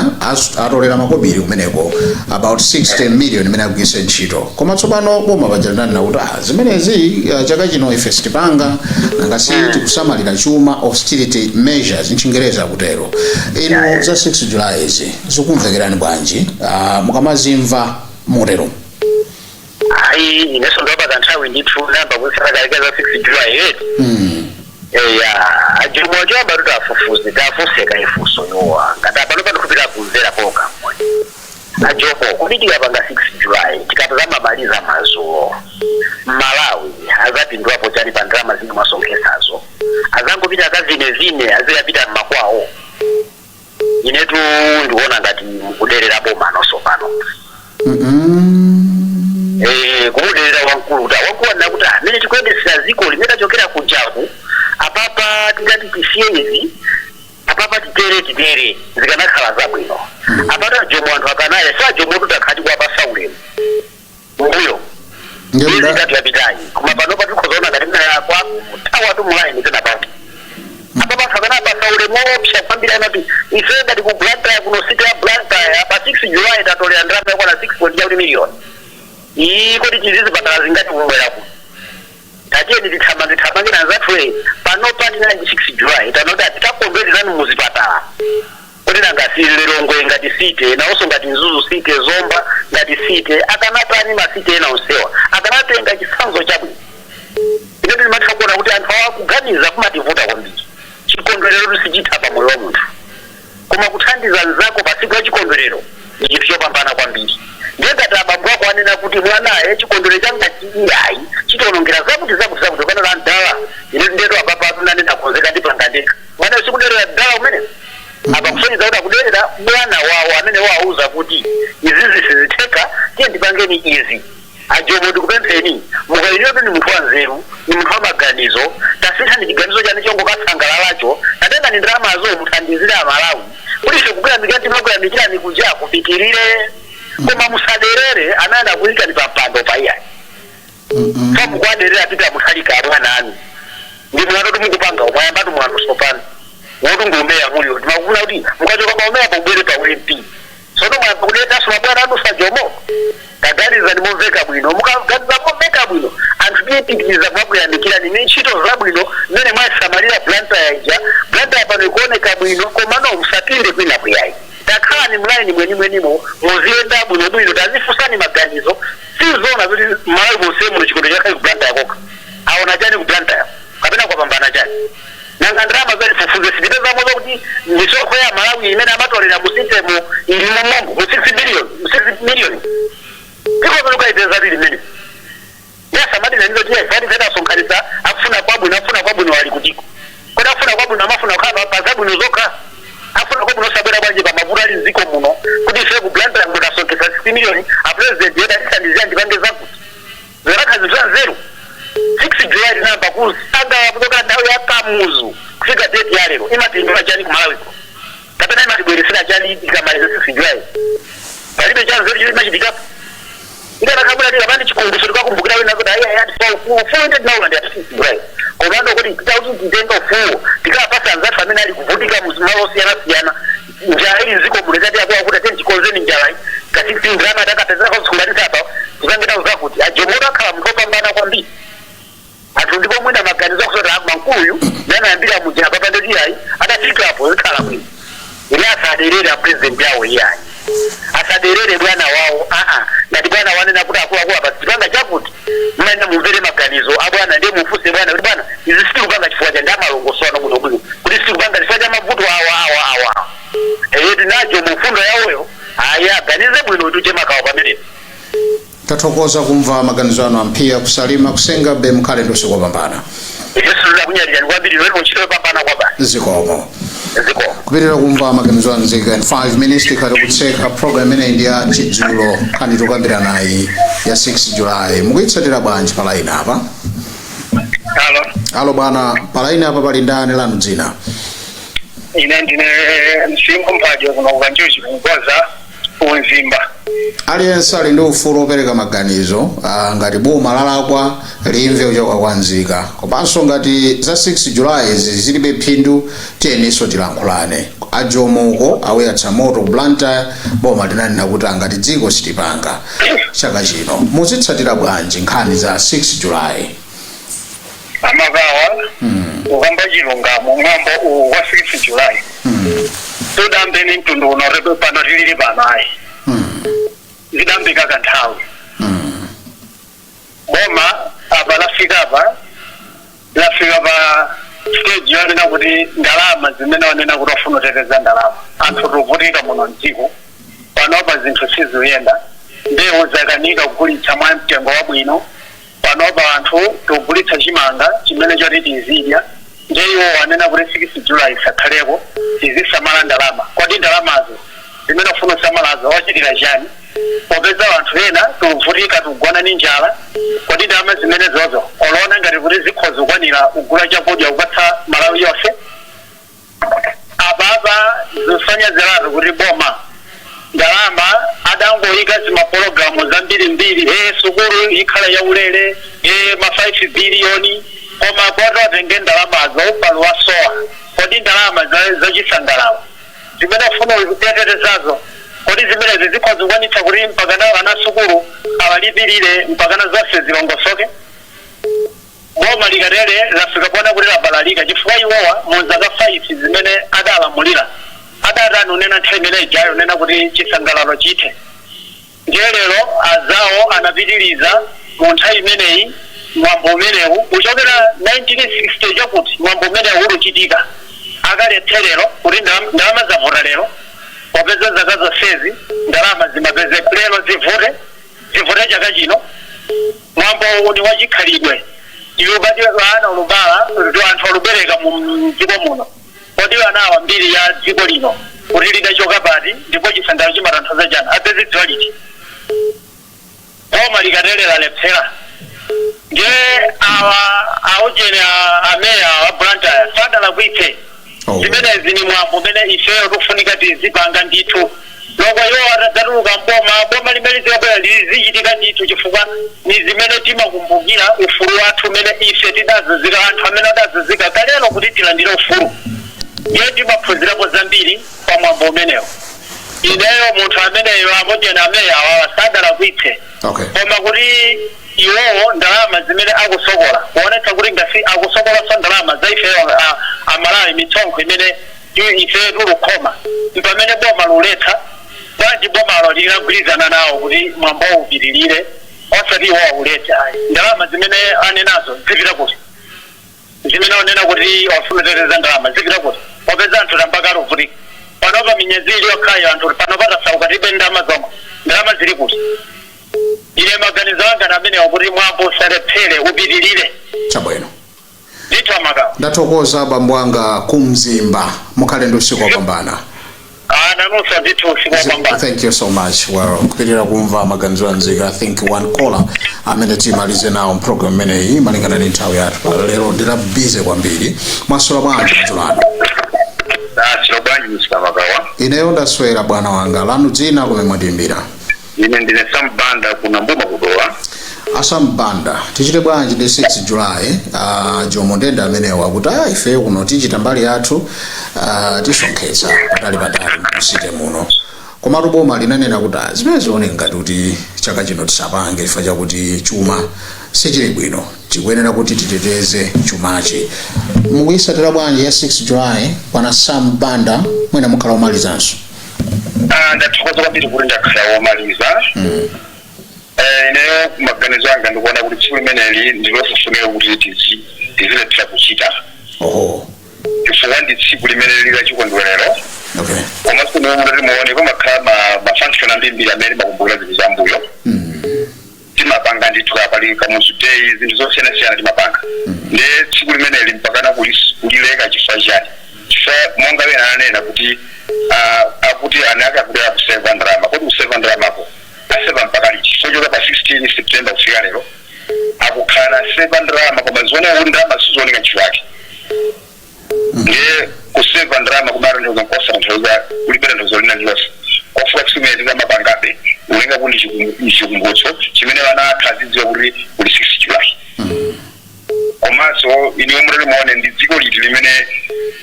atolera makobiri kumeneko about 60 million imene agwiritse ntchito. Koma tsopano boma paja linanena kuti zimenezi chaka chino ife sitipanga, nanga si tikusamalira chuma, austerity measures mchingereza akutero. Inu za 6 July izi zikumvekerani bwanji mukamazimva motero? Ayi, inenso ndopata nthawi ndithu namba kutsala kaleka za 6 July yeti. Eya, ajomo choyamba kuti afufuze, tafuseka ifunso yowa ngati apano pandikhupira kumvera program. Ajomo, kuti tikapanga 6 July, tikatazamamaliza mazulo, Malawi azapindulapo chani pa ndalama zine mwasonkhesazo? Azangopita akavinevine, azikapita mmakwawo. Inetu ndikuona ngati mukuderera boma nonso pano. Kumuderera wamkulu, kuti wamkulu anena kuti amene tikuyendesera ziko limene tachokera kujaku, apapa tingati tisiye izi, apapa titere titere, zikanakhala zabwino. Apata ajomo anthu akanaye sa ajomo kuti akhati kuwapasa ulemu mbuyo Ndiye 3 yapitayi, koma pano patikhozaona ngati kwa kuthawa mulaini pena pake. Apa anthu akanapasa ulemu opsa kwambiri, anati ife ngati ku Blantyre kuno, city ya Blantyre, pa 6 July tatolera ndalama yakwana 6 point yakuti million iyi, kodi tizizipatala zingati kumwera kuno? Tatiyeni tithamange tithamange nanzathu. Pano pani 96 July tanoti atikakondwererani muzipatala, kuti nanga si Lilongwe ngati city, nawonso ngati Mzuzu city, Zomba ngati city, akanatani ma city ena onsewa akanatenga chitsanzo chabwino. Ine ndimatha kuona kuti anthu awa kuganiza kumativuta kwambiri. Chikondwerero sichitha pa moyo wa munthu, koma kuthandiza nzako pa tsiku la chikondwerero ndi chinthu chopambana kwambiri. Ndiye ngati abambo ako anena kuti mwanaye chikondwerero changa chiiyayi chitiwonongera zakuti zakuti zakuti, ukanena ndala ine ndeto apapa atunanena konzeka ndipanga ndekha. Mwana sikuderera dala umene apa kusonyeza kuti akuderera bwana wawo amene wauza kuti izizi sizitheka, tiye ndipangeni izi. Ajomo, ndikupempheni, mukailiyotu ni munthu wanzeru, ni munthu wamaganizo, tasinthani chiganizo chanu chongokatsangalalacho, tatengani ndalamazo muthandizire Amalawi kuti ife kukuyamikira timakuyamikirani kuja kupitirire, koma musaderere amene akuyikani pa mpando paiyayi. Famukwaderera pita muthalika mwana anu ndi mwana mukupanga mwayambatu mwanu sopano woti ngumeya muliyo, timakufuna kuti mukachoka paumeya paubwere pa MP. Sono mwayamba kudetanso mabwana anu sajomo. Taganizani momveka bwino. Mukaganiza momveka bwino, anthu tiyepitiriza kumakuyamikirani ni ntchito zabwino mmene mwasamalira Blantyre ija. Blantyre pano ikuoneka bwino, koma no musapinde kwina kuyayi. Takhalani mlaini mwenimwenimo, muziyenda bwinobwino, tazifunsani maganizo. Sizona kuti Malawi monse muno chikondo chakhali ku Blantyre kokha. Aona chani ku Blantyre kapena kwapambana chani? Nanga ndalama zalifufuze sitipezamo kuti misonkho ya Malawi imene amatolera mu system ili momombo mu 6 billion, mu 6 million iko lukaipeza lili mene yasamadina nizo tiya ifati feta sonkhanisa akufuna kwabwino. Akufuna kwabwino ali kutiko? Kodi akufuna kwabwino amafuna kukhala pa zabwino zokha? Afuna kwabwino sabwera bwanji pa mavuto ali mdziko muno, kuti ife ku Blantyre mudasonkhetsa 60 million, a president yeda tithandizira ndipange zakuti zikanakhala zinthu za nzeru. 6 July tinayamba kusanga kutoka nthawi ya Kamuzu kufika date ya lero, imatindula chani ku Malawiko kapena imatibweresera chani ikamaliza 6 July? Palibe cha nzeru chimachitikapo. Ikanakhabwera tikapandi chikumbutso, tikakumbukira wina kuti ayi ayi atifa ufulu, ufulu inde tinaona ndi ati 6 July, komando kuti titauti titenga ufuluwo tikapasa anzathu amene ali kuvutika muzimalo osiyanasiyana, njala ili mdziko muno, tati akuwa kuti ateni tikonzeni njala iyi ka 16 ndalama atakapezera kazikhunganisa apa tipange zakuti ajomoto akhala munthu opambana kwambiri. Anthu ndipo mwina maganizo akusoti mankuluyu nanayambira muja papa ndoti ayi atafikapo zikhala bwino. Ili asaderere a president yawo iyayi, asaderere bwana wawo. Aa, ngati bwana wanena kuti akuluakulu apa tipanga chakuti, mmaena mumvere maganizo abwana, ndiye mufunse bwana kuti bwana izi sitikupanga chifukwa cha ndamalongosoano bwinobwino kuti sitikupanga chifukwa cha mavuto awa awa awa. Eyetu nacho mufundo yawoyo ayi aganize bwino kuti uchemakawo pamenepo. Tathokoza kumva maganizo anu amphiya kusalima kusenga be, mukhale ndi usiku wopambana. Ifeso kunyadira kwambiri lero ntchito yopambana kwabasi. Zikomo. Zikomo. Kupitirira kumva maganizo anu nzika, in 5 minutes tikhale kutseka program imeneyi ndi ya chidzulo. Nkhani tikukambira nayi ya 6 July mukuyitsatira bwanji? Pa line apa. Halo. Alo bwana, pa line apa pali ndani, lanu dzina? Ine ndine Msinkhu Mphajo kuno kukanjuchi kungoza kumzimba. Aliyense ali ndi ufulu opereka maganizo. Ngati boma lalakwa, limve kuchoka kwa nzika, komanso ngati za 6 July izi zilibe phindu, tiyeninso tilankhulane. Ajomoko awuyatsa moto ku Blantyre. Boma linanena kuti angati dziko sitipanga chaka chino. Muzitsatira bwanji nkhani za 6 July? Amakawa, ukamba chilungamo, mwambo uwu wa 6 July tudambe ni mtundu uno repe pano tilili pano ayi, zidambika kanthawi. Boma apa lafika, apa lafika pa stage yonena kuti ndalama zimene wanena kuti wafuna uteteza ndalama, anthu tikuvutika muno mdziko panopa, zinthu sizikuyenda, mbewu zakanika kugulitsa mwa mtengo wabwino. Panopa anthu tikugulitsa chimanga chimene choti tizidya, ndiye iwo wanena kuti 6 July isakhaleko, tizisamala ndalama. Kodi ndalamazo zimene ufuna usamalazo wachitira chani, popeza anthu ena tikuvutika, tikugona ni njala? Kodi ndalama zimene zozo olona ngati kuti zikhoza kukwanira kugula chakudya kupatsa Malawi yonse? Apapa zisonyezeratu kuti boma ndalama adangoyika zimapologalamu zambirimbiri, sukulu ikhala yaulere, ma 5 biliyoni, koma poti atenge ndalamazo paluwasowa. Kodi ndalama zachisangalalo zimene afuna kuteterezazo, kodi zimenezi zikhoza kukwanitsa kuti mpakana ana sukulu awalipirire, mpakana zonse zilongosoke? Boma likatere lafika pona kuti labalalika, chifukwa iwowa mu zaka 5 zimene adalamulira adatani? Unena nthawi imene ijayo unena kuti chisangalalo chithe, ndiye lero azawo anapitiriza mu nthawi imeneyi mwambo umenewu kuchokera 1960, chakuti mwambo umenewu uluchitika. Akalethe lero kuti ndalama zavuta lero, popeza zaka zonsezi ndalama zimapeze, lero zivute? Zivute chaka chino? Mwambo uwu ni wachikhalidwe. Iwe ukati ana ulubala ndi anthu alubereka mu mdziko muno, kodi anawa mbiri ya dziko lino kuti lidachoka pati ndipo chisangalalo chimatanthauza chani adzazidziwa liti? Boma likaterera lephera. Ndiye awa aujene ameya wa Blantyre sadalakwitse. Zimenezi ni mwambo umene ifeyo tikufunika tizipanga ndithu, loko iwo atadzatuluka mboma, boma limene zikabwera lizichitika ndithu, chifukwa ni zimene timakumbukira ufulu wathu umene ife tidazunzika, anthu amene adazunzika kalelo kuti tilandire ufulu. Ndiye timaphunzirapo zambiri pa mwambo umenewo. Ineyo munthu ameneyo amojena ameya awawa sadalakwitse, koma kuti iwowo ndalama zimene akusokola, kuonetsa kuti ngasi akusokolanso ndalama za ifeyo Amalawi, mitsonkho imene ifeyo tulukhoma, pamene boma luletsa. Bwanji bomalo linagwirizana nawo kuti mwambo upitirire, osati iwowo uletse ayi? Ndalama zimene anenazo zipita kuti? Zimene onena kuti wafunetereza ndalama zipita kuti, popeza anthu tambakale uvutika panopa? Minyezi ili yokhayo anthu pano patasauka, tilibe ndalama zomwe. Ndalama zili kuti? Ine maganizo anga ndi amenewa, kuti mwambo usalephere, upitirire. Chabwino. Ndithu, amakawa. Ndathokoza, bambo anga kumzimba, mukhale ndi usiku wopambana. Nanunso ndithu, usiku wopambana. Thank you so much. Well, kupitirira kumva maganizo anzika. I think one caller amene timalize nawo program imeneyi malingana ndi nthawi yathu. Lero ndila busy kwambiri. Mwaswera bwanji madzulo? Ndaswera bwanji, Mr. Makawa? Ineyo ndaswera, bwana wanga. Lanu dzina, kumene mwatimbira? Ine ndine Sambanda, kuna Mbuma, kudowa. Asambanda, tichite bwanji ndi 6 July? Jomo Ndenda amenewa kuti ife kuno tichita mbali yathu, tisonkhetsa patali patali msite muno, komatu boma linanena kuti zimene zioneka ngati kuti chaka chino tisapange chifukwa chakuti chuma sichili bwino, tikuyenera kuti titeteze chumachi. Mukuyisatira bwanji ya 6 July, bwana Sambanda? Mwina mukhala omalizanso. Ndathokoza kwambiri kuti ndakhala womaliza. Ineyo maganizo anga ndikuona kuti tsiku limeneli ndilosafunika kuti tizilephera kuchita, chifukwa ndi tsiku limene lili la chikondwerero. Komanso niwe mutati muone, pamakhala ma function ambirimbiri amene timakumbukira zinthu zambuyo, timapanga ndithu pali Kamuzu Day, zinthu zosiyanasiyana timapanga. Ndiye tsiku limeneli mpakana kulileka chifukwa chani? Chifukwa monga wena ananena kuti akuti ana ake akudera kuseva ndalama. Kodi kuseva ndalamako aseva mpaka liti? Chifukwa pa 16 September kufika lero akukhala aseva ndalama, koma zioneka kuti ndalama sizioneka ntchito yake. Ndiye kuseva ndalama kumatanthauza nkosa tanthauza, kulibe tanthauzo lina lilonse. Kofuka tsiku limene tikamapangabe Ulenga kuti chikumbutso chimene vana athu azidziwa kuti kuli 6 July. Komanso iniwo mutati muone, ndi dziko liti limene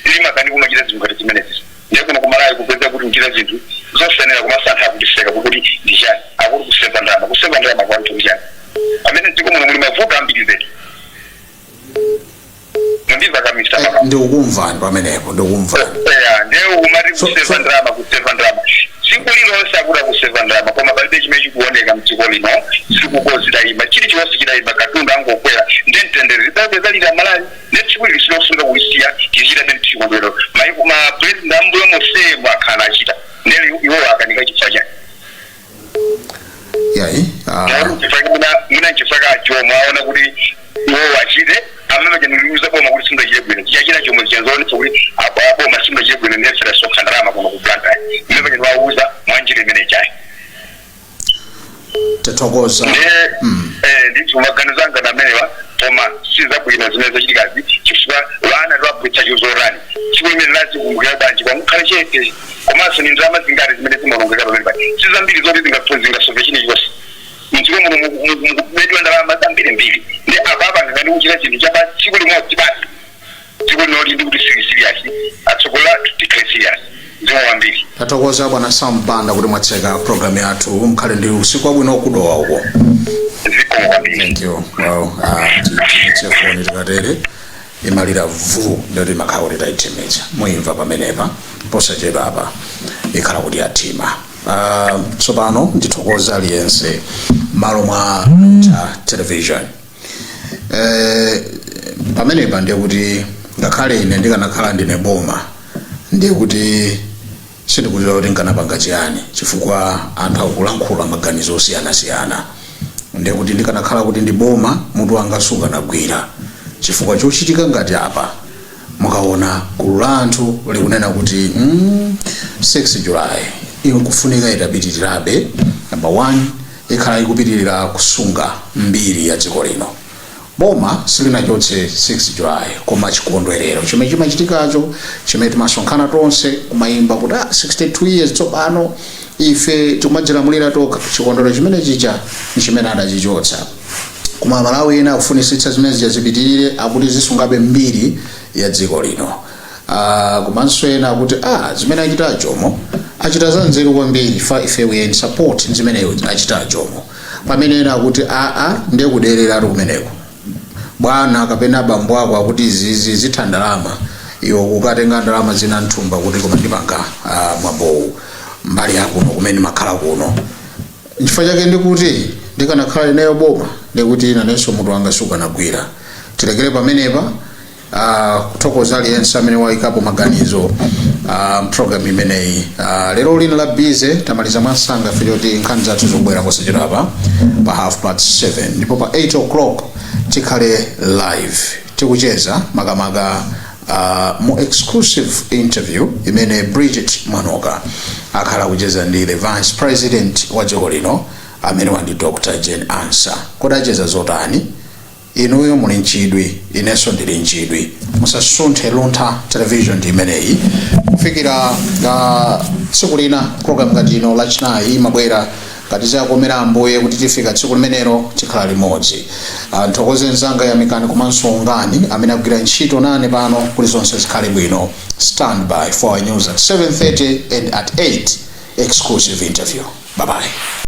limakani kumachita zinthu ngati zimenezi? Ndiye kuno kumalawi kupeza kuti kuchita zinthu zosenera, komanso anthu akutiseka kuti ndi chani, akuti kuseva ndalama. Kuseva ndalama kwa anthu chani, pamene dziko muno muli mavuto ambiri zedi? Mundimva kamisa? Ndikukumvani pamenepo, ndikukumvani. Eya, ndiye umati kuseva ndalama, kuseva ndalama tsiku lilonse, akuti akuseva ndalama, koma palibe chimene chikuoneka mdziko lino. Zitukuko zidayima, chilichonse chidayima, katundu angokwera. Ndi mtendere zidapeza lili Amalawi? Ndi tsiku lili silofunika kulisiya, tizichitabe mtsikondwero. Maiko ma president ambuyo mosemo akhala achita, ndiye iwo akanika chifukwa chani? Yayi. Mwina nchifukwa Jomo aona kuti iwo achite amene chaniliuza boma kuti sindachite bwino. Chichachita chomwe chichazoonetsa kuti apo aboma sindachite bwino, ndiyesera sonkha ndalama kuno ku Blantyre, mmene pachani wauza mwanjira imene chayi. Tathokoza. Ndiye ndithu maganizo anga amenewa, koma si zabwino zimene zachitikazi, chifukwa vana tiwagwetsa chozorani. Tsiku limene lazikumbukira bwanji kwamukhale chete? Komanso ni ndalama zingati zimene zimaonongeka pamene pali? Si zambiri zoti zingasove chine chonse. Mdziko muno mukubedwa ndalama zambirimbiri, ndi apapa ngakani kuchita chinthu chapa tsiku limodzi basi. Dziko linoli ndi kuti sili serious, atsogoleri athu tikhale serious. Zikomo kwambiri. Tathokoza, bwana Sam Banda, kuti mwatseka program yathu. Mukhale ndi usiku wabwino kudowa uko. Zikomo kwambiri. Thank you. Well, timitse foni. Tikatere imalira vu, ndoti imakhala kuti tayithimitsa. Muimva pamenepa posachedwa apa, ikhala kuti yathima. Tsopano ndithokoza aliyense malo mwa Luntha Television. Pamenepa ndiye kuti ngakhale ine ndikanakhala ndine boma, ndiye kuti sindikudziwa kuti nkanapanga chiyani, chifukwa anthu akulankhula maganizo osiyanasiyana. Ndiye kuti ndikanakhala kuti ndi boma, mutu wanga sukanagwira, chifukwa chochitika ngati apa, mukaona gulu la anthu likunena kuti 6 July ikufunika itapitirirabe. Number 1, ikhala ikupitirira kusunga mbiri ya dziko lino. Boma silinachotse 6 July, koma chikondwerero chimene chimachitikacho, chimene timasonkhana tonse kumayimba kuti 62 years tsopano ife timadzilamulira tokha, chikondwerero chimene chija ndi chimene adachichotsa. Koma Malawi ena akufunisitsa zimene zija zipitirire, akuti zisungabe mbiri ya dziko lino. Komanso ena akuti zimene achita Jomo, achita za nzeru kwambiri, fa ife we in support zimene achita Jomo. Pamene ena akuti aa, ndiye kudereratu kumeneko, bwana kapena bambo ako akuti izizi zitha ndalama, iwo kukatenga ndalama zina mthumba kuti koma ndipanga mwambowu mbali yakuno kumene makhala kuno. Nchifukwa chake ndikuti ndikanakhala ineyo boma, ndikuti nanenso mutu wanga sukanagwira. Tilekere pamenepa. Kuthokoza aliyense amene wayikapo maganizo program imeneyi. Lero lino la busy, tamaliza mwansanga ife choti nkhani zathu zikubwera posachedwapa pa 7:30, ndipo pa 8 o'clock tikhale live tikucheza makamaka mu exclusive interview imene Bridget Mwanoka akhala kucheza ndi the vice president wa dziko lino, amene wandi Dr Jane Ansah. Kodi acheza zotani? Inuyo muli nchidwi, inenso ndili nchidwi. Musasunthe, Luntha Television ndi imeneyi. Kufikira tsiku lina, program ngati ino Lachinayi imabwera ngati zakomera Ambuye kuti tifika tsiku limenelo, tikhala limodzi. Nthokoze mzanga Yamikani komanso Ungani amene agwira ntchito nane pano kuti zonse zikhale bwino. Stand by for our news at 7:30 and at 8 exclusive interview. Bye bye.